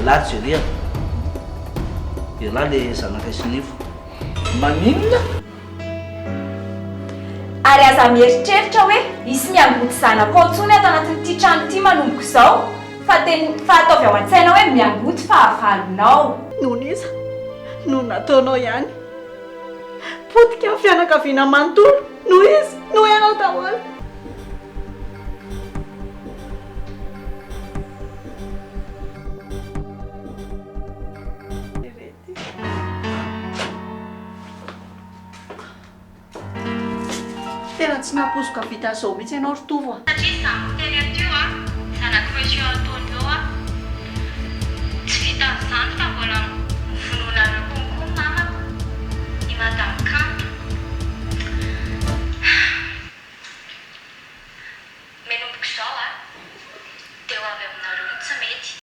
Elah Jerry a! Elah le zanakay sy Nivo. Maninona? Ary aza mieritreritra hoe hisy miangoty zanakao intsony ato anatin'ity trano ity manomboka izao fa teny fa ataovy ao an-tsaina hoe miangoty fahavalonao. Noho iza? Noho nataonao ihany. Potika ny fianakaviana manontolo noho izy, noho ianao daholo. Tena tsy nampoiziko hahavita an'izao mihitsy ianao ry Tovo a! Satria izaho miteny an'io a, zanak'i Monsieur Antonio a. Tsy vitan'izany fa mbola novonoinareo konko ny mamako, i Madame Kanto. Menomboka izao a, dia ho avy aminareo ny tsy mety.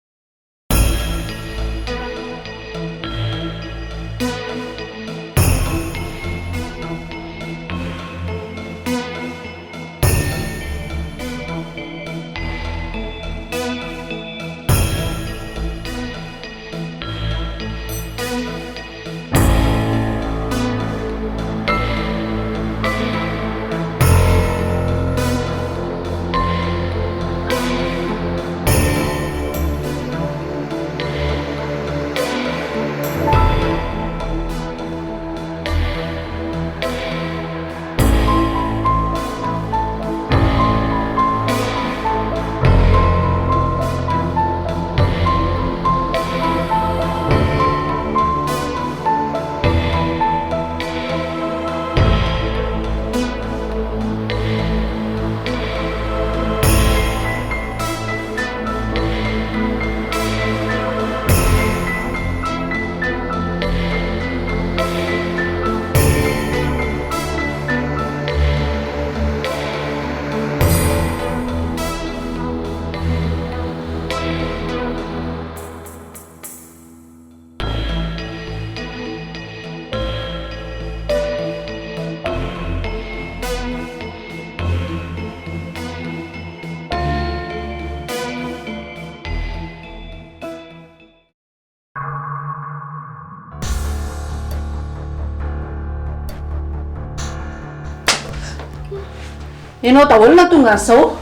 Ianao daholo nahatonga an'izao.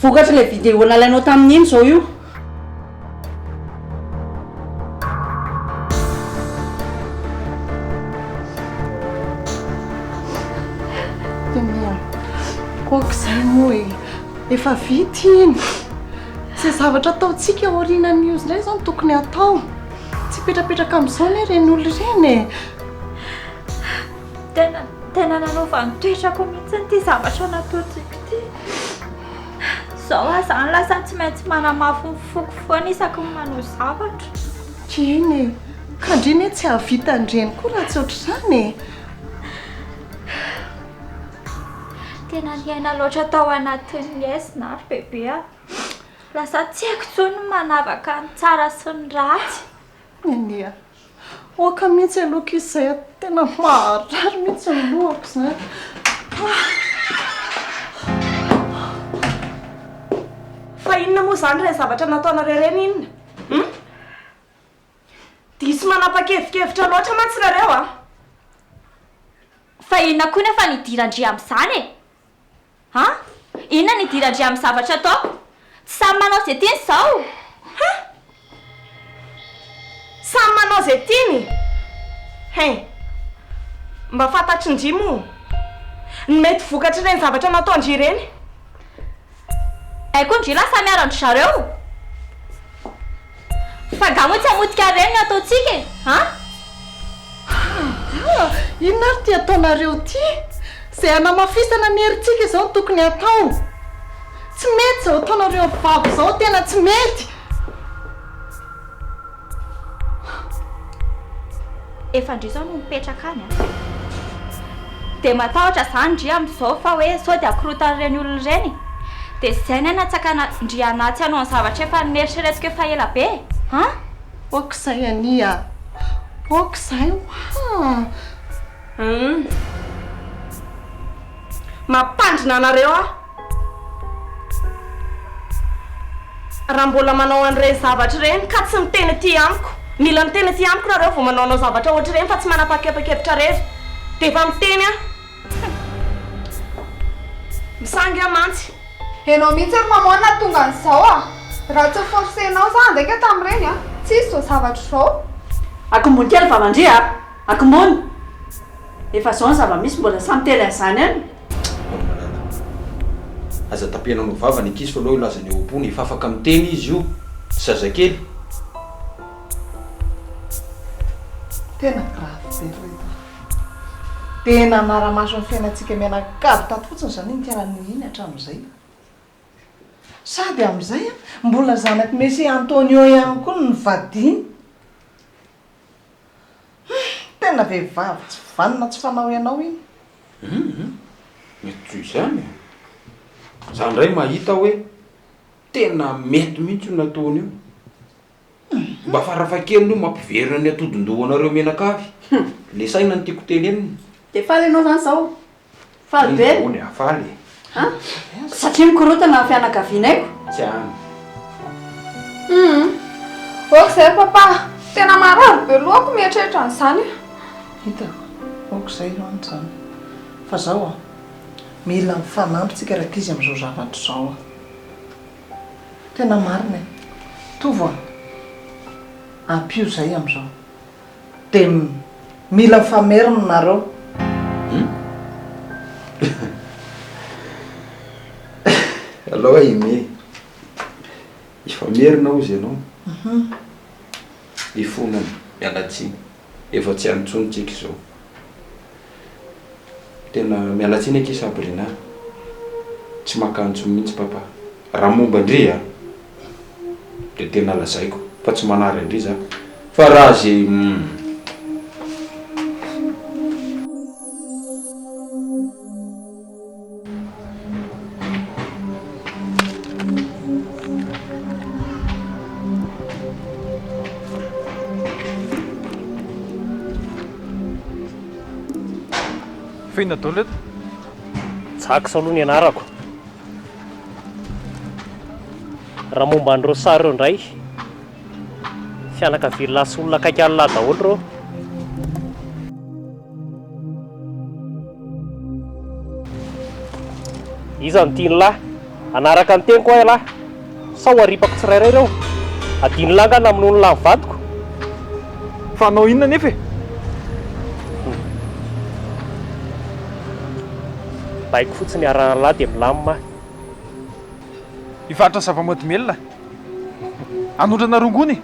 Vokatr'ilay vidéo nalainao tamin'iny izao io. Tenia, aoka izay moa e. Efa vita iny. Izay zavatra ataontsika aorianan'io indray izao no tokony hatao. Tsy hipetrapetraka amin'izao anie ireny olona ireny e. Tena, tena nanova ny toetrako mihitsy ity zavatra nataontsika ity. Izao aho izany lasa tsy maintsy manamafy ny foko foana isaky ny manao zavatra. Eny e, ka ndry anie tsy hahavita an'ireny koa raha tsy ohatr'izany e. Tena niaina loatra tao anatin'ny haizina aho ry bebe a. Lasa tsy haiko intsony ny manavaka ny tsara sy ny ratsy. Eny a. Aoka mihitsy aloha k'isy izay a, tena maharary mihitsy ny lohako izany. Fa inona moa izany ireny zavatra nataonareo ireny inona? Hum? Diso manapa-kevikevitra loatra mantsy nareo a! Fa inona koa nefa ny idiran-dry amin'izany e? An? Inona ny idiran-dry amin'ny zavatra ataoko? Tsy samy manao izay tiany izao! Hein? Samy manao izay tiany? Hein! Mba fantatry-ndry moa ny mety vokatr'ireny zavatra nataon-dry ireny? Hay koa ndry lasa miaro an-dry zareo! Fa nga moa tsy hamotika an'ireny no ataontsika e! An? Haa! Inona ary ity ataonareo ity? Izay hanamafisana ny herintsika izao no tokony hatao. Tsy mety izao ataonareo vavy izao, tena tsy mety! Efa ndry izao no mipetraka any an! Dia matahotra izany ndry amin'izao fa hoe sao dia akorotan'ireny olona ireny? Dia izay ny hanatsakana ndry anà tsy hanao ny zavatra efa neritreretiko efa ela be e! An? Ok izay anie a! Ok izay hoa! Hum. Mampandrina anareo aho. Raha mbola manao an'ireny zavatra ireny ka tsy miteny aty amiko, mila miteny aty amiko nareo vao manaonao zavatra ohatr'ireny fa tsy manapakepakevitra rery dia efa miteny aho. Misangy aho mantsy. Enao mihitsy ry maman nahatonga an'izao a! Raha tsy forcer-nao za handainga tamin'ireny a! Tsy hisy izao zavatra izao. Akombony kely vavan-dry a! Akombony! Efa zao ny zava-misy mbola samy miteny an'izany ihany. Mama malala. Aza tapenanao vava ny ankizy fa aleo hilaza ny ao am-pony, efa afaka miteny izy io, tsy zazakely. Tena grave be ry reto a. Tena hanara-maso ny fiainantsika mianakavy tato fotsiny izany iny Karana iny hatramin'izay. Sady amin'izay mbola zanak'i Monsieur Antonio ihany koa no nivadiany. Humm! Tena vehivavy tsy vanona tsy fanao ianao iny. Humm! Mety toy izany e! Za ndray mahita hoe tena mety mihitsy io nataony io. Mba farafahakeliny io mampiverina ny atodin-dohanareo mianakavy. Le saina no tiako tenenina. Dia faly ianao izany izao? Faly be? Iny daholo e, faly e. An? Satria mikorontana ny fianakavianay ko? Tsy any. Humm. Ok zay papa. Tena marary be lohako mieritreritra an'izany. Hitako. Ok zay aloha izany. Fa zao an. Mila mifanampy tsika rankizy amin'izao zavatra izao an. Tena marina e. Tovo an. Ampio zay amin'izao. Dia mila mifamerina nareo. Hum? Alao Aimé. Hifamerina hozy ianao. Hifonana. Miala tsiny. Efa tsy any intsony tsika izao. Tena miala tsiny akia Sabrina. Tsy maka antso mihitsy papa. Raha momba an-dry a! Dia tena lazaiko fa tsy manary an-dry za. Fa raha ze humm. Fa inona daholo reto? Jax aloha ny anarako. Raha momba an'ireo sary ireo indray, fianakavian'lah sy olona akaiky an'lah daholo ireo. Iza no tian'lah? Hanaraka ny teniko aho ialahy? Sao haripako tsirairay ireo? Adinon'lah angaha namonoan'lah ny vadiko? Fa hanao inona anefa e? Baiko fotsiny arahan'lah dia milamina aho. Hivarotra zava-mahadomelina? Hanondrana rongony?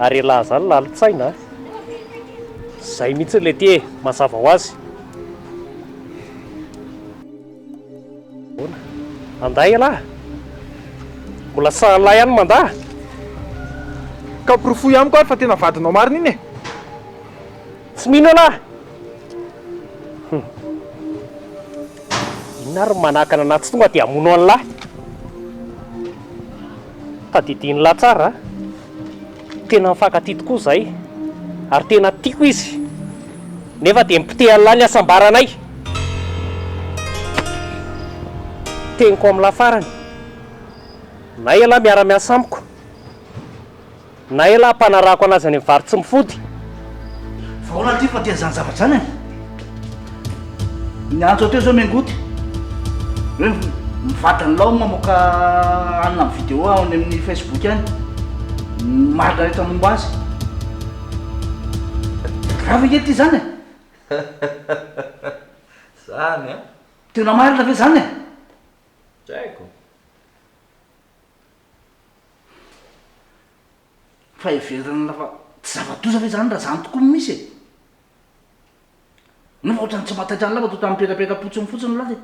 Ary ialahy izany lalin-tsaina a! Izay mihitsy ilay ty e! Mazava ho azy. Ahoana? Handà ialahy? Mbola sahan'lahy ihany mandà? Ka porofoy amiko ary fa tena vadinao marina iny e! Tsy mino ialahy? Hum. Inona ary no manakana anà tsy tonga dia hamono an'lahy? Tadidin'lah tsara a! Tena mifankatia tokoa izahay ary tena tiako izy nefa dia mipotehan'lah ny hasambaranay. Teniko amin'lah farany, na ialahy miara-miasa amiko Na elah ampanarahako anazy any amin'ny vary tsy mifody. Fa ahoana ty fa tia zany zavatra zany e? Ny antso teo zao miangoty hoe ny vadiny lao mamoaka anona amin'ny vidéo any amin'ny Facebook any ny marina rehetra momba azy. Grave ange ty zany e! Zany an! Tena marina ve zany e? Tsy haiko. Fa heverina fa tsy zava-doza ve zany raha zany tokoa no misy e? Nefa ohatran'ny tsy mahataitra an'lah fa toa ohatran'ny mipetrapetra-potsiny fotsiny lah e.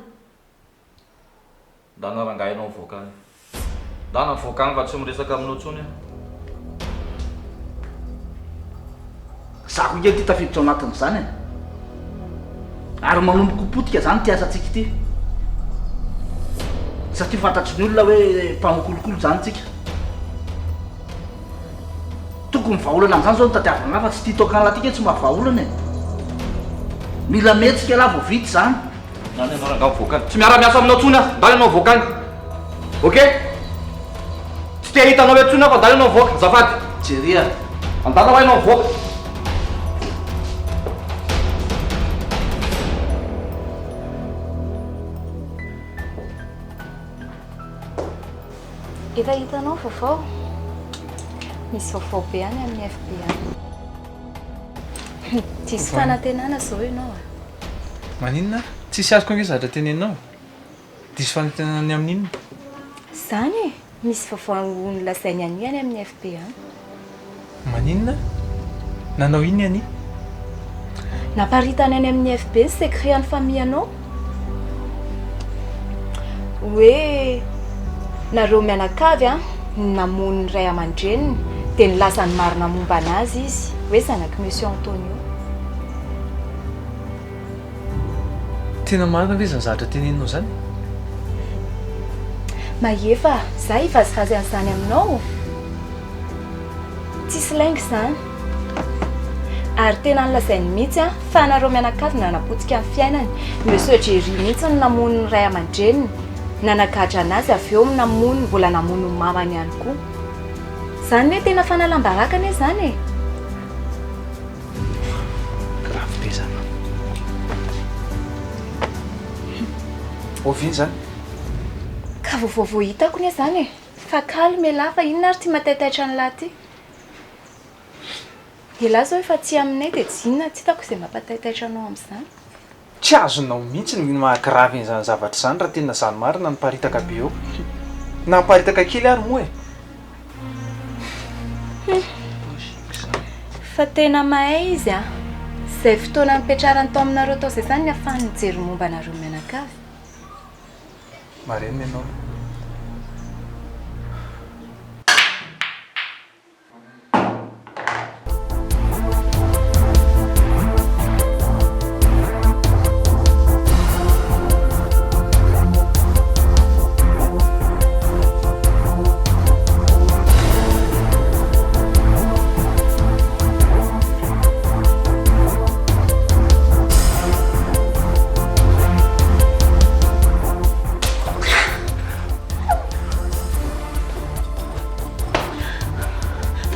Ndana rangahy ianao mivoaka any. Ndana mivoaka any fa tsy miresaka aminao intsony aho. Za koa nge ity tafiditra ao anatin'izany e. Ary manomboka ho potika zany ity asantsika ity. Satria fantatry ny olona hoe mpanao kolikoly zany tsika. Tokony vahaolana amin'izany zao no tadiavina fa tsy ity toakana ity nge tsy maha vahaolana e. Mila mihetsika lah vao vita izany. Ndana ianao rangahy mivoaka any. Tsy miara-miasa aminao intsony aho. Ndana ianao mivoaka any. Ok? te hahita anao eto intsony aho fa andana ianao mivoaka, azafady. Jerry a! Andana hoa ianao mivoaka. Efa hitanao ny vaovao? Misy vaovao be any amin'ny FB any. Diso fanantenana izao ianao a. Maninona? Tsisy azoko ange zavatra teneninao. Diso fanantenana ny amin'ny inona? Izany e! Misy vaovao nolazain'i Annie any amin'ny FB any. Maninona? Nanao inona i Annie? Naparitany any amin'ny FB ny secret an'ny famille anao. Hoe nareo mianakavy an, no namono ny ray aman-dreniny dia nilaza ny marina momba an'azy izy, hoe zanak'i Monsieur Antonio. Tena marina ve izany zavatra teneninao izany? Mahefa, za hivazivazy an'izany aminao? Tsisy lainga izany. Ary tena nolazainy mihitsy an, fa anareo mianakavy no nanapotika ny fiainany. Monsieur Jerry mihitsy no namono ny ray aman-dreniny, nanagadra an'azy avy eo namono, mbola namono ny mamany ihany koa. Izany hoe tena fanalam-baraka anie izany e! Grave be zany. Oviana izany? Ka vaovao vao hitako ne zany e! Fa calme elah fa inona ary ty mataitaitra an'lah ty? Elah zao efa aty aminay de tsy inona tsy hitako izay mampataitaitra anao amin'izany. Tsy azonao mihitsy ny maha grave an'izany zavatra izany raha tena izany marina no miparitaka be eo. Na miparitaka kely ary moa e! Hum. Fa tena mahay izy an! Izay fotoana nipetrarany tao aminareo tao izay izany ny ahafahany nijery ny momba anareo mianakavy. Marenina ianao.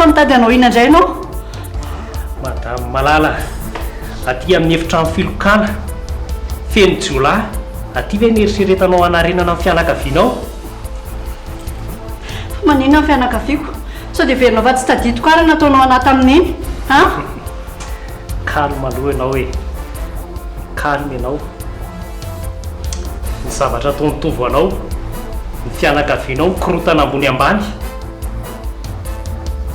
Fa mitady hanao inona indray ianao? Madame Malala, aty amin'ny efitrano filokana, feno jiolahy, aty ve ny eritreretanao hanarenana ny fianakavianao? Fa maninona ny fianakaviako? Sao dia heverinao fa tsy tadidiko ary ny nataonao anà tamin'iny? An? Calme aloha ianao e! Calme ianao. Ny zavatra ataon'i Tovo anao, ny fianakavianao mikorontana ambony ambany.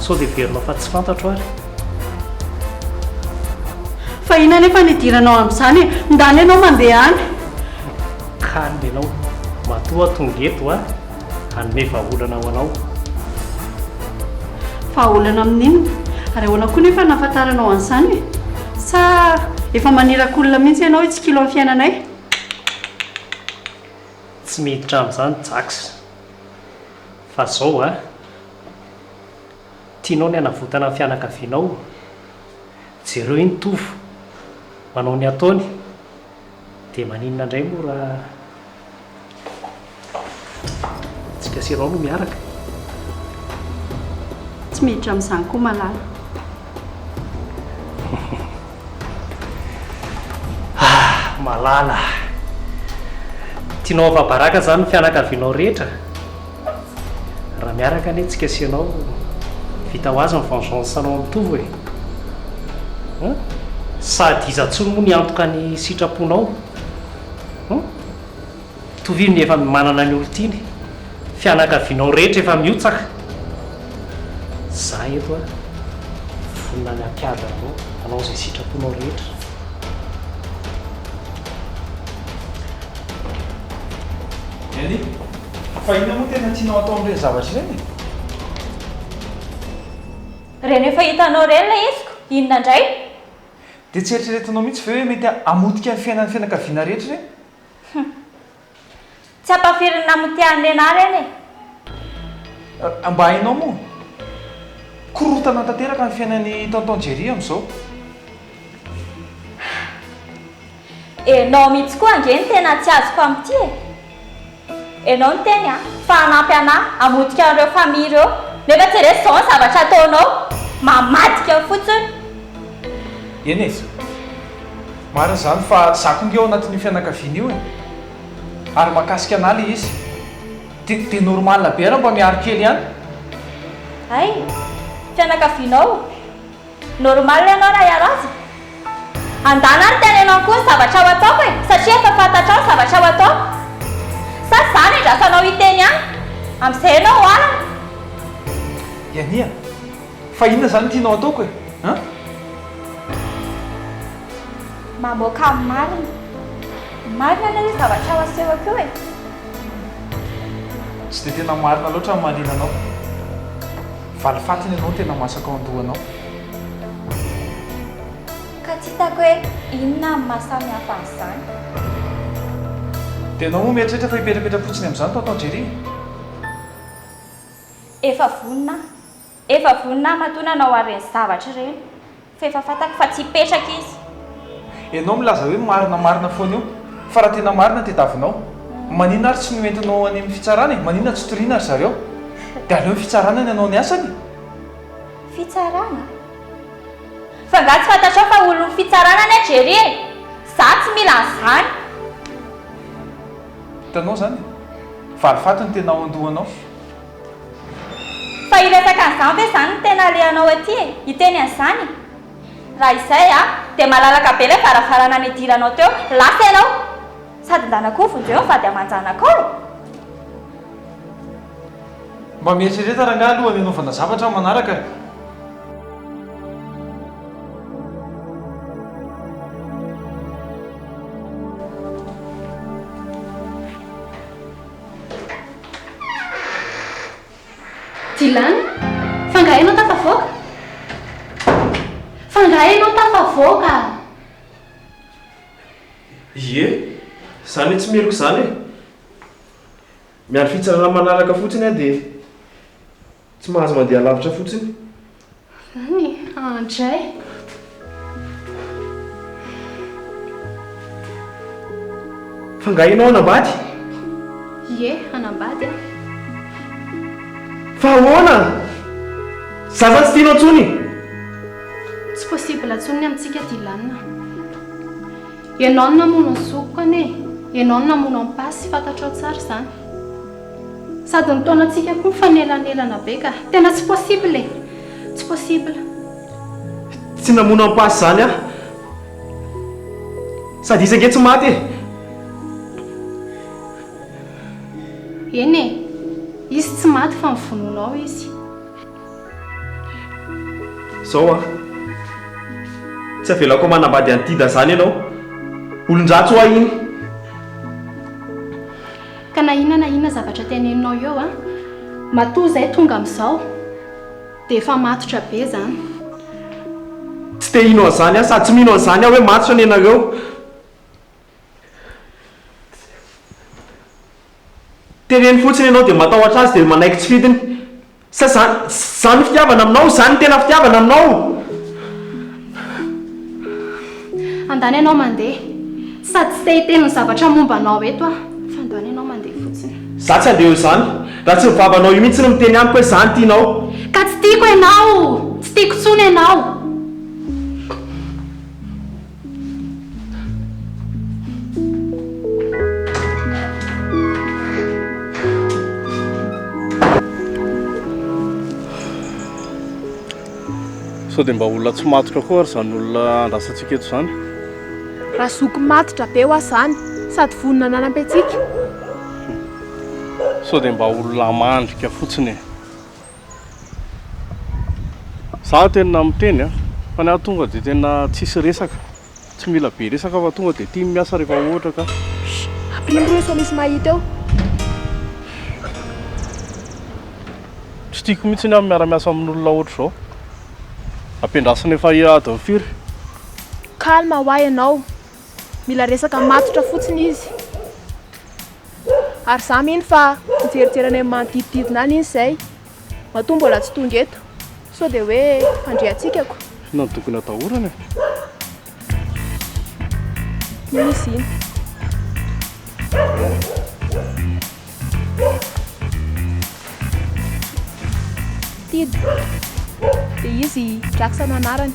Sao dia heverinao fa tsy fantatro ary? Fa inona anefa no idiranao amin'izany e? Ndana ianao mandeha any. Calme ianao. Matoa aho tonga eto a, hanome vahaolana ho anao. Vahaolana amin'inona? Ary ahoana koa nefa no nahafantaranao an'izany e? Sa efa maniraka olona mihitsy ianao hitsikilo amin'ny fiainanay? Tsy miditra amin'izany Jax. Fa zao a, tianao ny hanavotana ny fianakavianao? Jereo iny Tovo, manao ny ataony, dia maninona indray moa raha tsika sy ianao no miaraka? Tsy miditra amin'izany koa Malala. Ah, Malala. Tianao afa-baraka izany ny fianakavianao rehetra? Raha miaraka anie tsika sy ianao, vita ho azy ny vengeance anao amin'i Tovo e. Hein? Sady iza intsony moa niantoka ny sitraponao? Hum? Tovo iny efa manana ny olon-tiany. Fianakavianao rehetra efa mihotsaka. Za eto a, vonona ny hampiady anao, hanao izay sitraponao rehetra. Nelly, fa inona moa tena tianao atao amin'ireny zavatra ireny e? Ireny efa hitanao ireny ilay iziko, inona indray? Dia tsy eritreretinao mihitsy ve hoe mety hamotika ny fiainan'ny fianakaviana rehetra ireny? Hum. Tsy ampafirin'ny namotehan'i Nena ireny e! Mba hainao moa? Korontana tanteraka ny fiainan'i Tonton Jerry amin'izao. Enao mihitsy koa ange no tena tsy azoko amin'ity e! Enao niteny a, fa hanampy anah hamotika an'ireo famille ireo, nefa jereo izao ny zavatra ataonao, mamadika fotsiny. Eny e! Marina izany fa za koa nge ao anatin'io fianakaviana io e! Ary mahakasika anah le izy. De de normal be raha mba miaro kely ihany. Hay! Fianakavianao? Normal ianao raha hiaro azy? Andana ary teneno amiko ny zavatra ho ataoko e! Satria efa fantatrao ny zavatra ho ataoko. Sa za no endrasanao hiteny ahy? Amin'izay ianao ho alana. Yania, fa inona izany no tianao ataoko e? An? Mamoaka ny marina. Marina anie io zavatra ho asehoko io e! Tsy dia tena marina loatra ny mahaliana anao. Valifatiny ianao no tena masaka ao an-dohanao. Ka tsy hitako hoe inona ny maha samy hafa an'izany. Dia ianao moa mieritreritra fa hipetrapetra-potsiny amin'izany Tonton Jerry? Efa vonona aho. Efa vonona aho matoa nanao an'ireny zavatra ireny. Fa efa fantako fa tsy hipetraka izy. Ianao milaza hoe marina marina foana eo. Fa raha tena marina tediavinao. Maninona ary tsy noentinao any amin'ny fitsarana e? Maninona tsy toriana ry zareo? Dia aleo ny fitsarana ny hanao ny asany e! Fitsarana? Fa angaha tsy fantatrao fa olon'ny fitsarana anie Jerry e! Za tsy mila an'izany. Hitanao izany e? Valifaty no tena ao an-dohanao. Fa hiresaka an'izany ve izany no tena alehanao aty e? Hiteny an'izany? Raha izay a, dia malalaka be ilay varavarana nidiranao teo, lasa ianao! Sady ndana koa vonjeo ny vady aman-janakao e! Mba mieritrereta rangahy alohan'ny hanaovana zavatra amin'ny manaraka e! Dylan, fa angaha ianao tafavoaka? Fa angaha ianao tafavoaka? Ie, izany hoe tsy meloka izany e! Miandry fitsarana manaraka fotsiny aho dia Tsy mahazo mandeha lavitra fotsiny. Zany e, andray. Fa nga ianao hanambady? Ie, hanambady aho. Fa ahoana? Za zany tsy tianao intsony? Tsy possible intsony ny amintsika Dylan. Ianao no namono ny zokiko anie e. Ianao no namono an'i Pasy, fantatrao tsara izany. Sady ny taonantsika koa mifanelanelana be ka. Tena tsy possible e! Tsy possible. Tsy namono am-pasy izany aho. Sady izy ange tsy maty e! Eny e! Izy tsy maty fa novonoinao izy. Zao an! Tsy avelako manambady an'i Dida zany ianao. Olon-dratsy hoa iny. Ka na inona na inona zavatra teneninao eo an, matoa izay tonga amin'izao dia efa matotra be izany. Tsy te hino an'izany aho sady tsy mino an'izany aho hoe matotra ny anareo. Teneno fotsiny ianao dia matahotra azy dia manaiky tsy fidiny. Sa zany, zany ny fitiavana aminao? Zany ny tena fitiavana aminao? Andany ianao mandeha. Sady tsy te hiteny ny zavatra momba anao eto aho, fa andany ianao mandeha fotsiny. Za tsy handeha eo izany, raha tsy ny vavanao io mihitsy no miteny amiko hoe zany tianao. Ka tsy tiako ianao! Tsy tiako intsony ianao! Sao dia mba olona tsy matotra koa ary izany olona andrasantsika eto izany? Razoky matotra be hoa izany, sady vonona nanampy antsika. Sao dia mba olona mandrika fotsiny e. Za tena miteny a, fa ny ahy tonga dia tena tsisy resaka, tsy mila be resaka fa tonga dia tia miasa rehefa ohatra ka. Shh! Ampirimo reo sao misy mahita eo. Tsy tiako mihitsy ny ahy miara-miasa amin'olona ohatr'izao. Ampiandrasina efa adiny firy? Calme hoa ianao, mila resaka matotra fotsiny izy. Ary za mino fa mijerijery any amin'ny manodidididina any izy izay, matoa mbola tsy tonga eto. Sao dia hoe handre antsika ko. Inona no tokony atahorana e? Iny izy iny. Tido. Dia izy Draksa no anarany.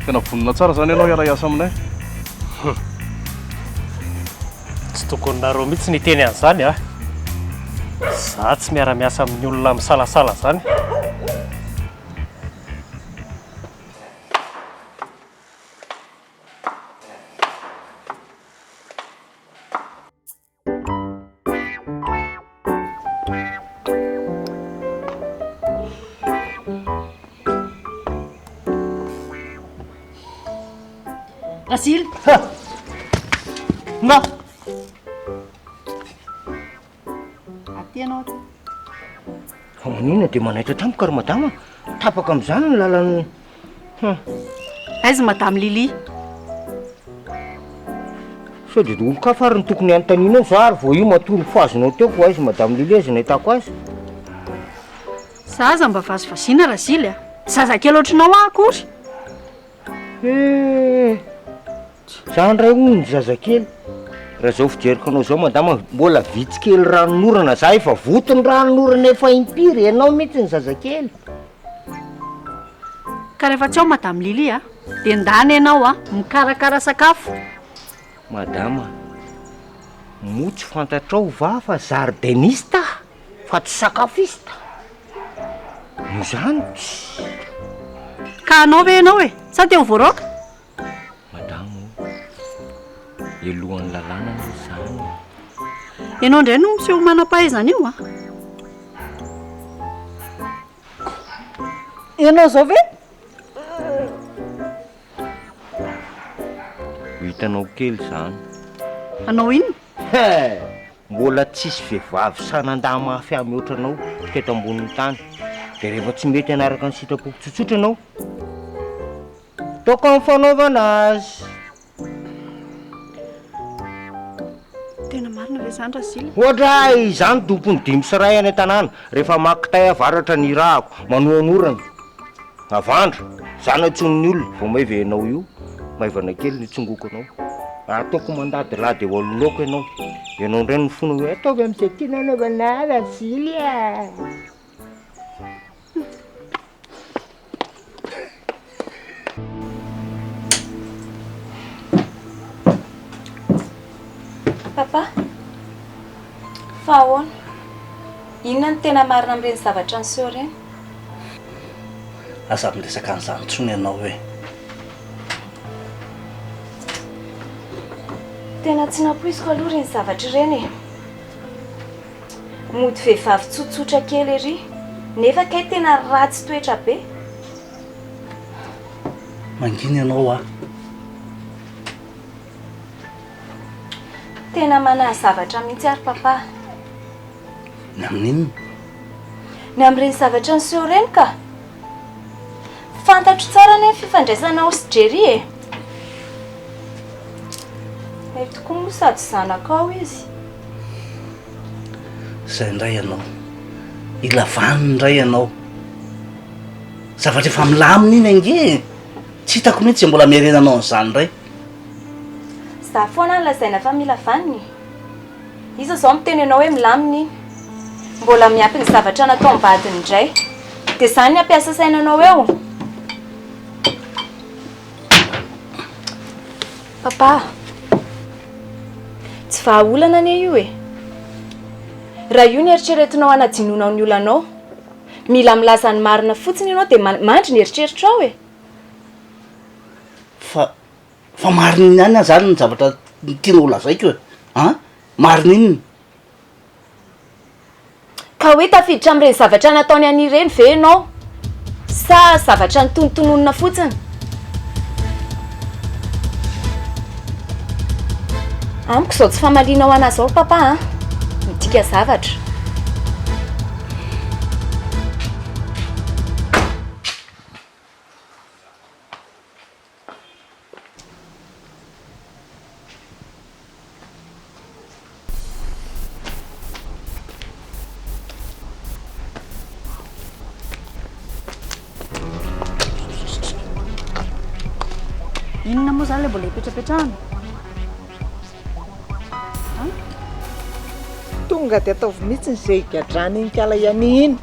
Tena vonona tsara izany ianao hiara-hiasa aminay. Hum. Tsy tokony nareo mihitsy ny hiteny an'izany a. Za tsy miara-miasa amin'ny olona misalasala zany. Rasily! Na! Aty ianao aty. Fa maninona dia manaitra tampoka ry madama? Tapaka amin'izany ny lalan'ny... Hum. Aiza madame Lily? Sao dia olon-kafa ary no tokony hanontanianao? Za ary vao io matoa nofohazinao teo ko aiza madame Lily aiza no ahitako azy? Za aza mba vazivaziana Razily a! Zazakely ohatranao aho akory! He! Za ndray hono ny zazakely. Raha zao fijeriko anao zao madama, mbola vitsy kely ranonorana, za efa voton'ny ranonorana efa impiry, ianao mihitsy ny zazakely. Ka rehefa tsy ao madame Lily a, dia ndana ianao a, mikarakara sakafo. Madama, moa tsy fantatrao va fa jardiniste aho fa tsy sakafiste? Noho izany tsy. Ka hanao ve ianao e? Sa te ho voaroaka? Madama o, elohan'ny lalàna anie izany e. Ianao indray no miseho manam-pahaizana io an! Ianao izao ve? Ho hitanao kely izany. Hanao inona? He! Mbola tsisy vehivavy sahy nandà mafy ahy mihoatra anao teto ambonin'ny tany. Dia rehefa tsy mety hanaraka ny sitrapoko tsotsotra ianao, Ataoko amin'ny fanaovana azy. Tena marina ve izany Razily? Ohatra izany tompon'ny dimy sy iray any an-tanàna, rehefa maka kitay avaratra ny irahako, manohanorana, avandra, izany antsoin'ny olona, vao may ve ianao io? Maivana kely ny tsongoko anao. Ataoko mandadilady eo anoloako ianao. Ianao indray no mifona hoe ataovy amin'izay tianao anaovana ahy Razily a! Papa, fa ahoana? Inona no tena marina amin'ireny zavatra niseho ireny? Aza miresaka an'izany intsony ianao e! Tena tsy nampoiziko aloha ireny zavatra ireny e! Mody vehivavy tsotsotra kely ery, nefa kay tena ratsy toetra be. Mangina ianao ah. Tena manahy zavatra mihitsy ary papa. Ny amin'inona? Ny amin'ireny zavatra niseho ireny ka. Fantatro tsara anie ny fifandraisanao sy Jerry e. Hay tokoa moa sady zanakao izy. Izay indray ianao. Ila vaniny indray ianao. Zavatra efa milamina iny ange e. Tsy hitako mihitsy izay mbola hamerenanao an'izany indray. Za foana no lazaina fa mila vaniny e. Iza izao miteny anao hoe milamina iny? Mbola miampy ny zavatra nataom-badiny indray. Dia izany ny hampiasa saina anao eo? Papa, tsy vahaolana anie io e. Raha io ny eritreretinao hanadinoanao ny olanao, mila milaza ny marina fotsiny ianao dia mandry ny eritreritrao e. Fa, fa marina inona ihany zany ny zavatra tianao ho lazaiko e? An? Marina inona? Ka hoe tafiditra amin'ireny zavatra nataony an'i ireny ve ianao sa zavatra notonotononina fotsiny? Amiko izao tsy famalianao an'ahy izao ry papa a! Midika zavatra. Inona moa izany ilay mbola ipetrapetrahana? An? Tonga dia ataovy mihitsy izay higadrana iny kala iany iny.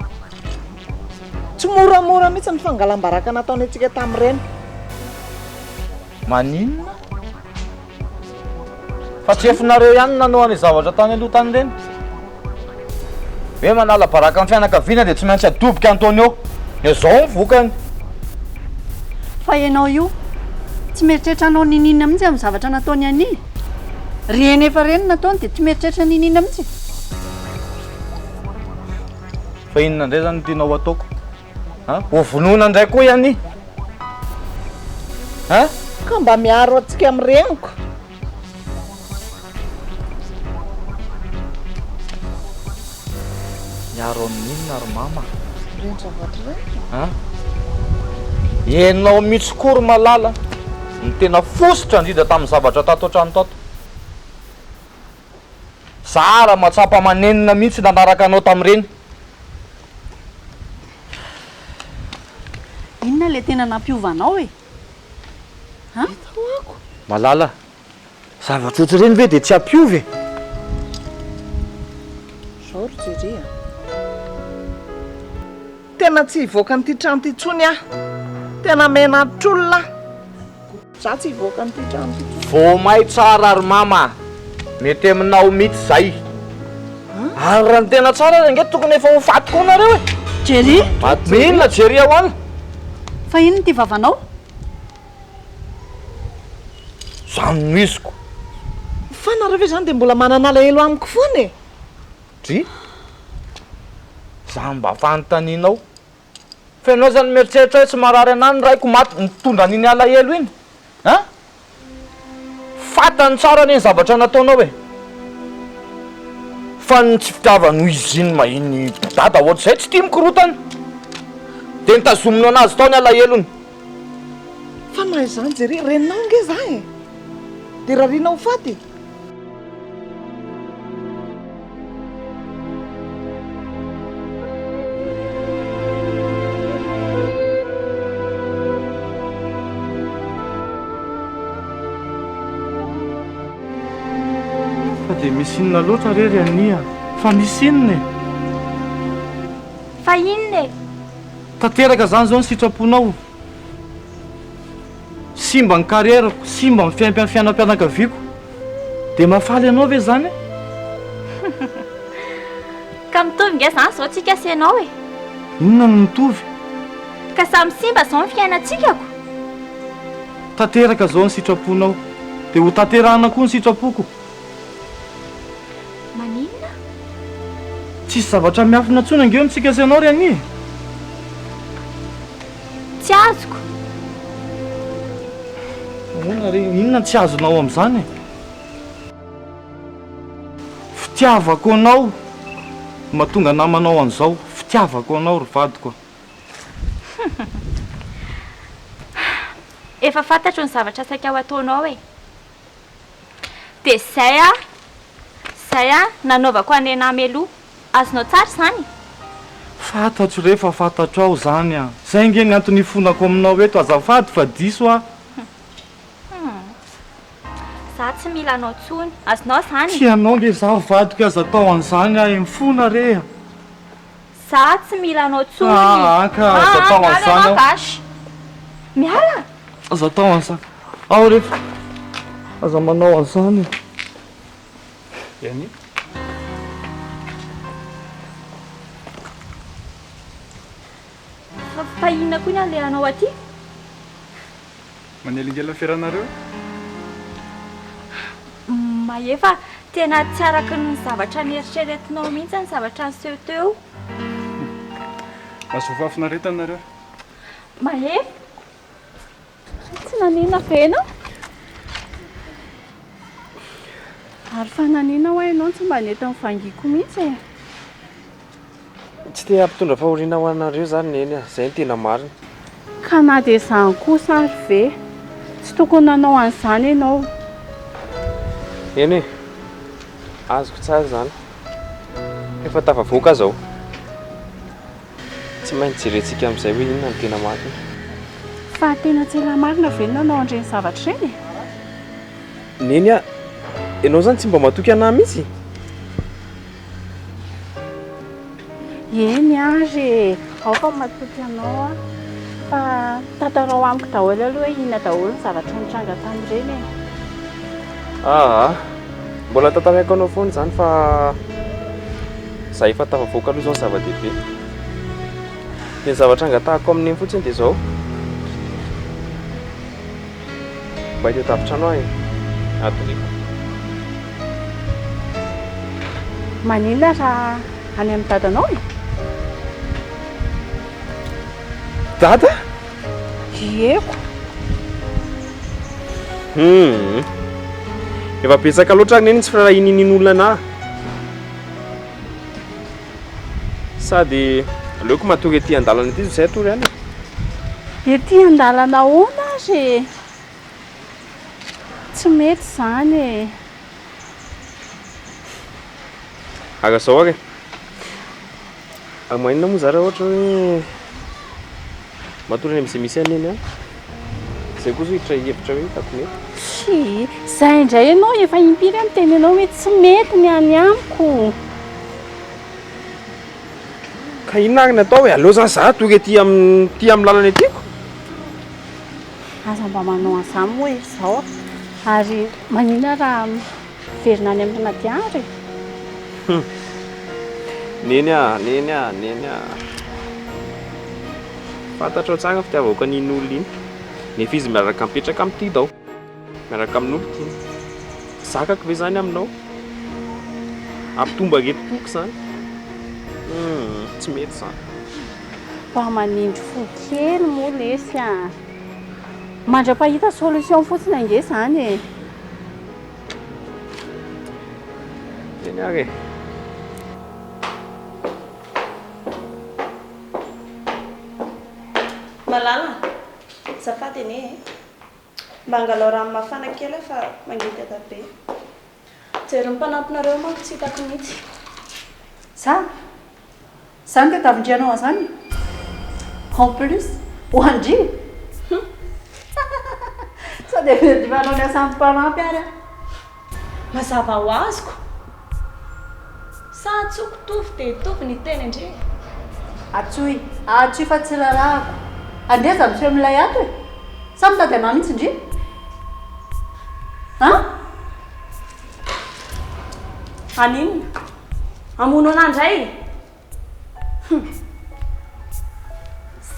Tsy moramora mihitsy ny fangalam-baraka nataony antsika tamin'ireny. Maninona? Fa tsy efinareo ihany no nanao an'ilay zavatra tany aloha tany ireny? Hoe manala baraka ny fianakaviana dia tsy maintsy adoboka Antonio. Dia izao ny vokany. Fa ianao io, tsy mieritreritra hanao niniana mihitsy amin'ny zavatra nataony an'i. Reny efa reny no nataony dia tsy mieritreritra niniana mihitsy. Fa inona indray izany no tianao hataoko? An? Ho vonoina indray koa i Annie? An? Ka mba miaro antsika amin'ny reniko. Miaro amin'inona ry mama? Ireny zavatra ireny. An? Ianao mihitsy koa ry Malala no tena fositra indrindra tamin'ny zavatra tato an-trano tato. Zara mahatsapa manenina mihitsy nanaraka anao tamin'ireny. Inona ilay tena nampiova anao e? An? Malala, zavatra ohatr'ireny ve dia tsy hampiova e? Zao ry Jerry a! Tena tsy hivoaka an'ity trano ity intsony aho. Tena menatr'olona aho. Za tsy hivoaka an'ity trano ity intsony. Vao may tsara ry mama a! Mety aminao mitsy zay. Ary raha ny tena tsara ary ange tokony efa ho faty koa nareo e! Jerry! Maty inona Jerry ahoana? Fa inona ity vavanao? Zany no iziko. Fa nareo ve zany dia mbola manana alahelo amiko foana e? Dry! Zany mba fanontanianao. Fa ianao zany mieritreritra hoe tsy marary anah ny raiko maty nitondra an'iny alahelo iny an! Fantany tsara anie ny zavatra nataonao e! Fa ny tsy fitiavany ho izy iny iny dada ohatr'izay tsy tia mikorotana dia nitazominy anazy tao ny alahelony. Fa na izany Jerry, reninao ange za e! Dia rariana ho faty e! Fa dia misy inona loatra re ry Annie a? Fa misy inona e? Fa inona e? Tanteraka izany izao ny sitraponao. Simba ny carrière-ko, simba ny fiaimpian'ny fiainam-pianakaviako. Dia mahafaly anao ve izany e? Ka mitovy nge izany izao tsika sy ianao e! Inona no mitovy? Ka samy simba izao ny fiainantsika ko! Tanteraka izao ny sitraponao, dia ho tanterahina koa ny sitrapoko. Maninona? Tsisy zavatra miafina intsony ange eo amintsika sy ianao ry Annie e! Tsy azoko. Ahoana re? Inona no tsy azonao amin'izany e? Fitiavako anao no mahatonga anah manao an'izao. Fitiavako anao ry vadiko a. Efa fantatro ny zavatra saika ho ataonao e. Dia izay a, izay a nanaovako an'i Namelou. Azonao tsara izany? Fantatro re fa fantatrao izany a. Izay ange ny antony hifonako aminao eto. Azafady fa diso aho. Hum. Za tsy mila anao intsony. Azonao izany? Tsy ianao ange izaho vadiko aza atao an'izany aho e. Mifona re a. Za tsy mila anao intsony. Aa ka aza atao an'izany aho. Miala! Aza atao an'izany. Ao re fa aza manao an'izany e. Yannick. Fa fa inona koa ny alehanao aty? Manelingelina ny fiaranareo? Mahefa, tena tsy araka ny zavatra neritreretinao mihitsy ny zavatra niseho teo. Mahazoa fahafinaretana nareo. Mahefa! Tsy naninona ve ianao? Ary fa naninona hoa ianao no tsy mba nety nivangiako mihitsy e? Tsy te hampitondra fahoriana ho anareo izany Neny a! Izay no tena marina. Ka na dia izany kosa ary ve? Tsy tokony nanao an'izany ianao. Eny e! Azoko tsara izany. Efa tafavoaka aho izao. Tsy maintsy jerentsika amin'izay hoe inona no tena marina. Fa tena tsy elah marina ve no nanao an'ireny zavatra ireny e? Neny a! Ianao izany tsy mba matoky anah mihitsy? Eny ary e, aoka matoky anao aho. Fa tantarao amiko daholo aloha hoe inona daholo ny zavatra nitranga tamin'ireny e. Aa, mbola tantaraiko anao foana izany fa za efa tafavoaka aloha izao ny zava-dehibe. Dia ny zavatra angatahako amin'iny fotsiny dia izao. Mba hitadiavo trano aho e. Atoriako. Maninona raha any amin'ny dadanao e? Dada? Ieko. Hum. Efa betsaka loatra ary neny ny tsy firaharahian'iny olona anah. Sady aleoko matory ety an-dalana ety izay hatory any e. Ety an-dalana ahoana ary e? Tsy mety izany e. Ary izao ary e. Ary maninona moa za raha ohatra hoe matory any amin'izay misy an'i Neny any? Izay koa zao hiditra hevitra hoe hitako mety. Tsia, izay indray ianao efa impiry aho niteny anao hoe tsy mety ny any amiko. Ka inona ary ny atao e? Aleo zany za hatory ety amin'ny ety amin'ny lalana ety ko. Aza mba manao an'izany moa e, izao. Ary maninona raha miverina any amin'i Nadia ary e? Hum. Neny ah, Neny ah, Neny ah. Fantatrao tsara ny fitiavako an'iny olona iny. Nefa izy miaraka mipetraka amin'i Tidao. Miaraka amin'olon-tiany. Zakako ve izany aminao? Hampitombo aretim-poko izany. Hum, tsy mety izany. Mba manindry fo kely moa lesy a! Mandra-pahita solution fotsiny ange izany e! Eny ary e. Malala, azafady anie e. Mba angalao rano mafana kely aho fa mangetaheta be. Jery ny mpanampinareo manko tsy hitako mihitsy. Za? Za no tadiavin-dry hanao an'izany? En plus, ho an-dry? Hum! Sao dia mety manao ny asan'ny mpanampy ary aho. Mazava ho azoko. Sa antsoiko Tovo dia Tovo ny hiteny an-dry e? Antsoy, antsoy fa tsy rarahako. Andeha aza miseho milay ato e! Sa mitady anah mihitsy ndry? An? Haninona? Hamono anah indray? Hum.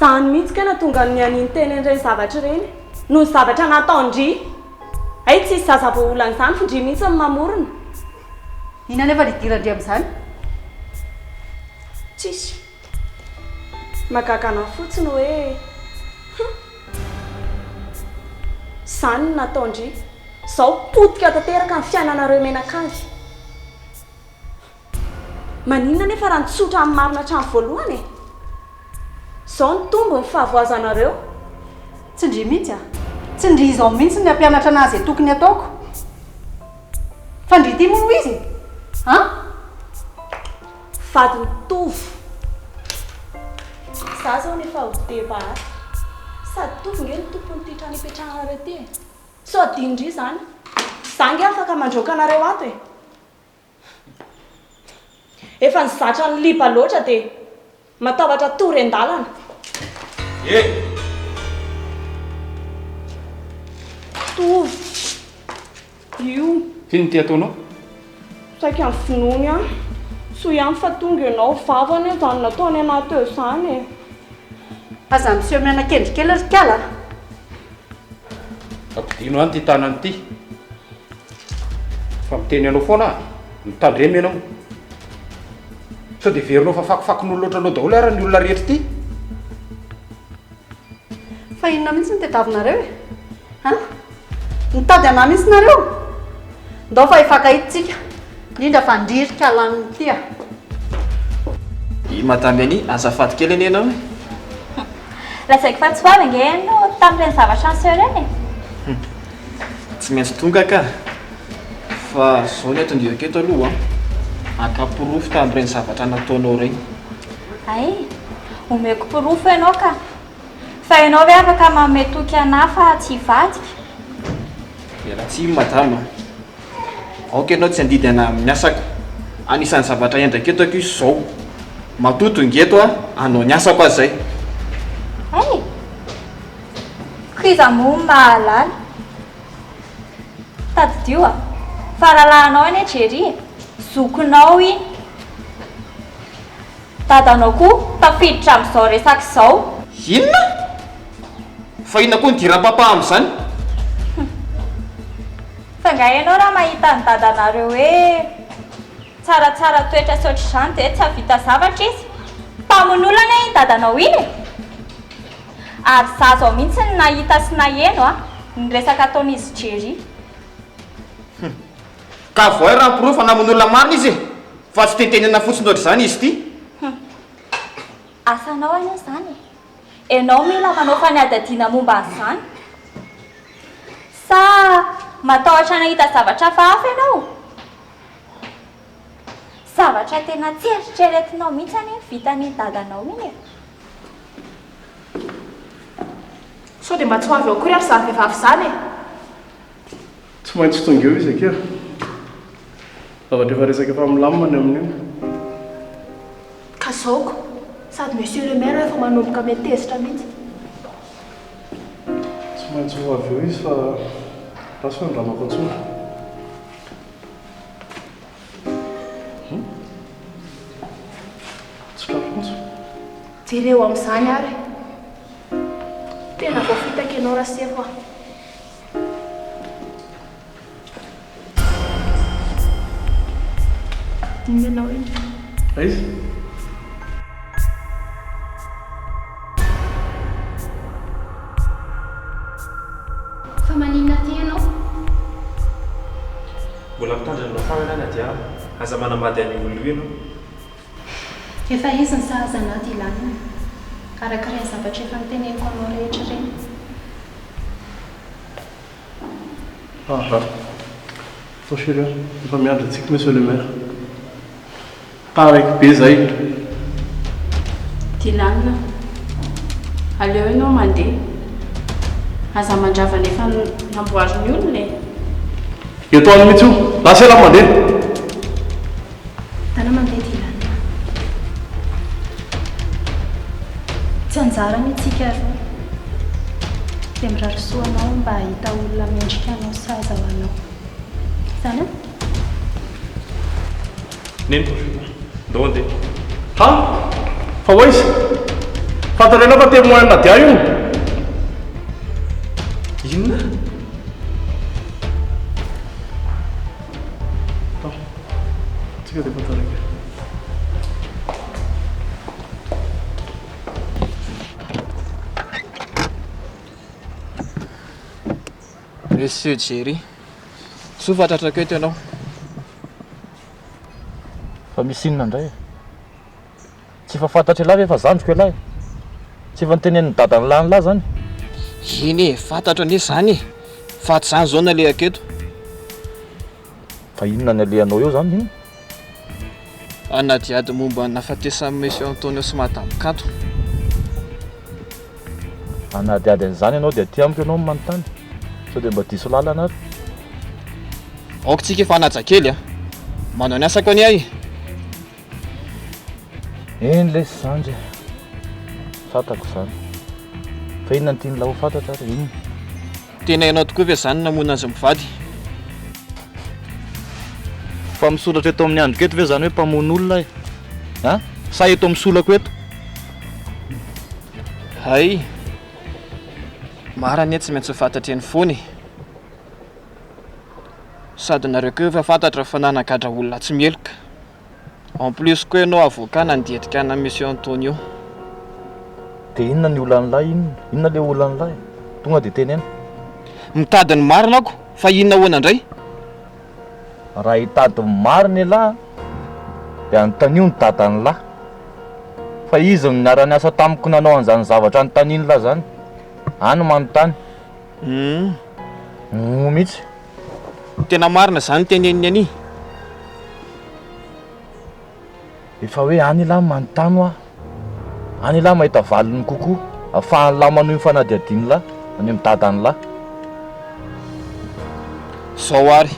Zany mihitsy kay nahatonga an'i Annie niteny an'ireny zavatra ireny. Noho ny zavatra nataon-dry. Hay tsisy zaza voaolana izany fa ndry mihitsy no mamorona. Inona anefa ny idiran-dry amin'izany? Tsisy. Mahagaga anah fotsiny hoe hum. Izany no nataon-dry. Izao potika tanteraka ny fiainanareo mianakavy. Maninona anefa raha nitsotra amin'ny marina hatramin'ny voalohany e? Izao nitombo ny fahavoazanareo. Tsy ndry mihitsy a! Tsy ndry izao mihitsy ny hampianatra anah izay tokony hataoko. Fa ndry ity moa no izy e! An? Vadin'i Tovo. Za zao nefa ho deba ato. Sady Tovo nge no tompon'ity trano ipetrahanareo ity e! Sao adinondry izany. Za nge afaka mandroaka anareo ato e! Efa nizatra ny liba loatra dia matahotra tory an-dalana. E! Tovo io. F'inona ity ataonao? Saika ny finoany aho. Soa ihany fa tonga ianao, vava anie izany nataony anah teo izany e. Aza miseho miana-kendry kely ry kala a! Ampidino any ity tanana ity. Fa miteny anao foana aho, mitandrema ianao. Sao dia heverinao fa fakofakon'olona ohatranao daholo ary ny olona rehetra ity? Fa inona mihitsy no tadiavinareo e? An? Mitady anah mihitsy nareo? Ndao fa hifankahita tsika, indrindra fa ndry ry kalanina ity a! I Madame Annie, azafady kely anie ianao e! Lazaiko fa tsy ho avy ange ianao tamin'ireny zavatra niseho ireny e! Tsy maintsy tonga ka! Fa zao ny atondihako eto aloha an! Haka porofo tamin'ireny zavatra nataonao ireny. Hay! Omeko porofo ianao ka! Fa ianao ve afaka manome toky anà fa tsy hivadika? Miala tsiny madama a! Aoka ianao tsy handidy anà amin'ny asako. Anisan'ny zavatra iandraiketako io izao. Matoa tonga eto aho, hanao ny asako aho izay. Hay! Ko iza moa no mahalala? Tadidio a! Fa rahalahinao anie Jerry e! Zokinao iny! Dadanao koa tafiditra amin'izao resaka izao. Inona? Fa inona koa ny idiran'i Papa amin'izany? Fa angaha ianao raha mahita an'i dadanareo hoe tsaratsara toetra sy ohatr'izany dia tsy hahavita zavatra izy? Mpamono olona anie iny dadanao iny e! Ary za zao mihitsy no nahita sy naheno a, ny resaka ataon'izy Jerry. Hum. Ka voay raha porofo fa namono olona marina izy e! Fa tsy tenitenena fotsiny ohatr'izany izy ity. Hum. Asanao anie izany e! Enao mila manao fanadihadiana momba an'izany. Sa matahotra nahita zavatra hafahafa ianao? Zavatra tena tsy eritreretinao mihitsy anie ny vitan'iny dadanao iny e! Sao dia mba tsy ho avy eo akory ary izany vehivavy izany e! Tsy maintsy tonga eo izy akia. Zavatra efa resaka efa milamina ny amin'io. Ka zao ko! Sady monsieur le maire efa manomboka miha-tezitra mihitsy. Tsy maintsy ho avy eo izy fa lasa eo andramako antsoina. Hum? Tsy tratra mihitsy. Jereo amin'izany ary. Tena voafitaka ianao Rasefo a. Inona ianao iny? Aiza? Fa maninona aty ianao? Mbola mitandrina anao farany aho Nadia a! Aza manambady an'io olona io ianao. Efa izy ny sahaza anà Dylan. Araka ireny zavatra efa noteneniko anao rehetra ireny. Aha. Atao chérie a. Efa miandry antsika monsieur le maire. Taraiky be zay. Dylan a. Aleo ianao mandeha. Aza mandrava ny efa namboarin'ny olona e. Eto any mihitsy io. Lasa elah mandeha. Dana mandeha Dylan. Tsy anjarany itsika roa. Dia mirary soa anao mba hahita olona mendrika anao sy sahaza ho anao. Izany an? Neny, ndao handeha. Ha? Fa ho aiza? Fantatrao fa témoin an'i Nadia io? Inona? Tao. Tsika dia efa taraiky. Monsieur Jerry, soa fa tratrako eto ianao. Fa misy inona indray e? Tsy efa fantatr'ialahy ve fa zandriko ialahy? Tsy efa notenenin'i dadan'ilahy an'ilahy izany? Eny e, fantatro anie izany e! Fa tsy izany izao no alehako eto. Fa inona ny alehanao eo izany inona? Hanadihady momba ny nahafatesan'i Monsieur Antonio sy Madame Kanto. Hanadihady an'izany ianao dia aty amiko ianao no manontany? Sao dia mba diso lalana ary? Aoka tsika hifanaja kely a! Manao ny asako anie aho e! Eny lesy zandry e! Fantako izany. Fa inona no tian'lah ho fantatra ary? Inona? Tena ianao tokoa ve izany namono azy mivady? Fa misoratra eto amin'ny andriko eto ve izany hoe mpamono olona e? A? Sa eto amin'ny solako eto? Hay! Marina anie tsy maintsy ho fantatra eny foana e! Sady nareo koa efa fantatra fa nanagadra olona tsy meloka. En plus koa ianao avocat nandiedika ana Monsieur Antonio. Dia inona ny olan'lah inona? Inona le olan'lah e? Tonga dia teneno. Mitady ny marina ako fa inona ahoana indray? Raha hitady ny marina elah dia anontanio ny dadan'lah fa izy no niara-niasa tamiko nanao an'izany zavatra anontanian'lah zany. Any manontany. Humm. Humm mihitsy. Tena marina zany teneniny anie. Efa hoe any elah manontany hoa. Any elah mahita valiny kokoa. Afahan'lah manohy ny fanadihadian'lah any amin'ny dadan'lah. Zao ary.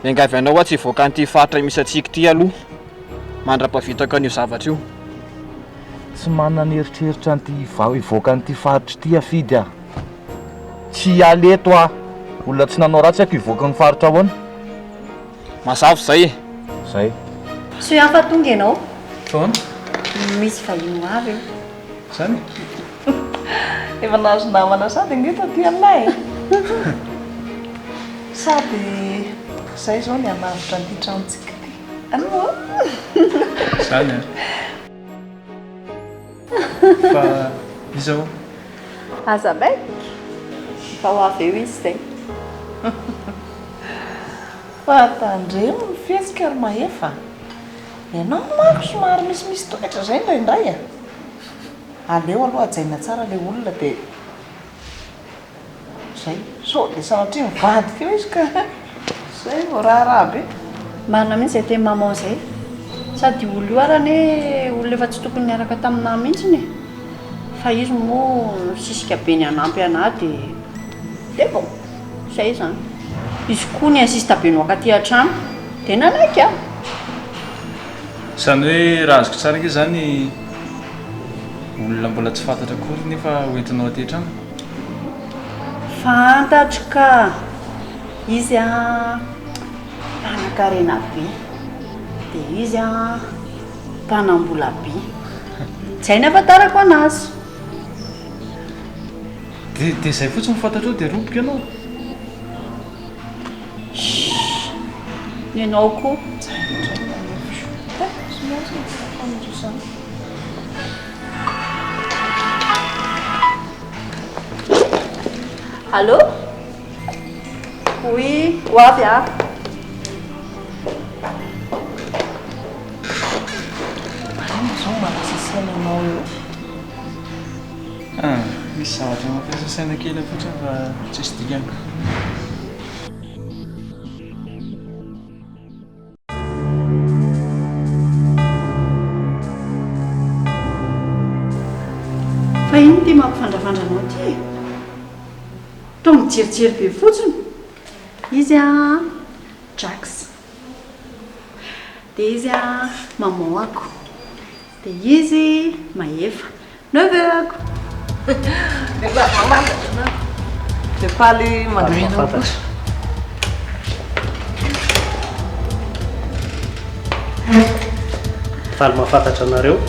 Miangavy anao aho tsy hivoaka an'ity faritra misy antsika ity aloha. Mandra-pahavitako an'io zavatra io. Tsy manana eritreritra an'ity hivoaka an'ity faritra ity aho Fidy a! Tsy hiala eto aho. Olona tsy nanao ratsy aho ko hivoaka ny faritra ahoana? Mazava izay e! Izay. Soa ihany fa tonga ianao. Fa ahoana? Misy vahiny ho avy eo. Izany e? Efa nahazo namana sady ange taty aminay e! Sady izay izao ny hanavotra an'ity tranontsika ity. Aloha! Izany an! Fa iza hono? Aza maika fa ho avy eo izy izay. Fa tandremo ny fihetsika ry Mahefa a! Ianao manko somary misimisy toetra izay indraindray a! Aleo aloha hajaina tsara ilay olona dia izay. Sao dia sanatria mivadika eo izy ka izay vao raharaha be. Marina mihitsy izay teny maman izay. Sady io olona io ary anie olona efa tsy tokony niaraka taminà mihitsiny e. Fa izy moa nisisika be ny hanampy anà dia dia bon, izay izany. Izy koa ni-insiste be ny ho akaty an-trano dia nanaiky aho. Izany hoe raha azoko tsara ange izany olona mbola tsy fantatra akory nefa hoentinao aty an-trano? Fantatro ka! Izy an mpanankarena be, dia izy an mpanambola be. Izay ny ahafantarako anazy. Dia dia izay fotsiny no fantatrao dia roboka ianao? Shh! Nenao koa. Allô? Oui, ho avy aho. Marina izao mahalasa saina anao eo. Ah, misy zavatra mampiasa saina kely fotsiny fa tsisy dikany. Fa inona ity mampifandrafandra anao ity e? Toa mijerijery be fotsiny. Izy an, Jax. Dia izy an, maman-ako. Dia izy Mahefa. Neveu-ako. Dia faly mandray anao koa. Faly mahafantatra anareo.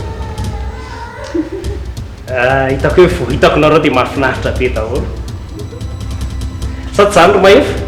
Hitako hoe vao hitako nareo dia mahafinaritra be daholo. Sa tsy izany ry Mahefa?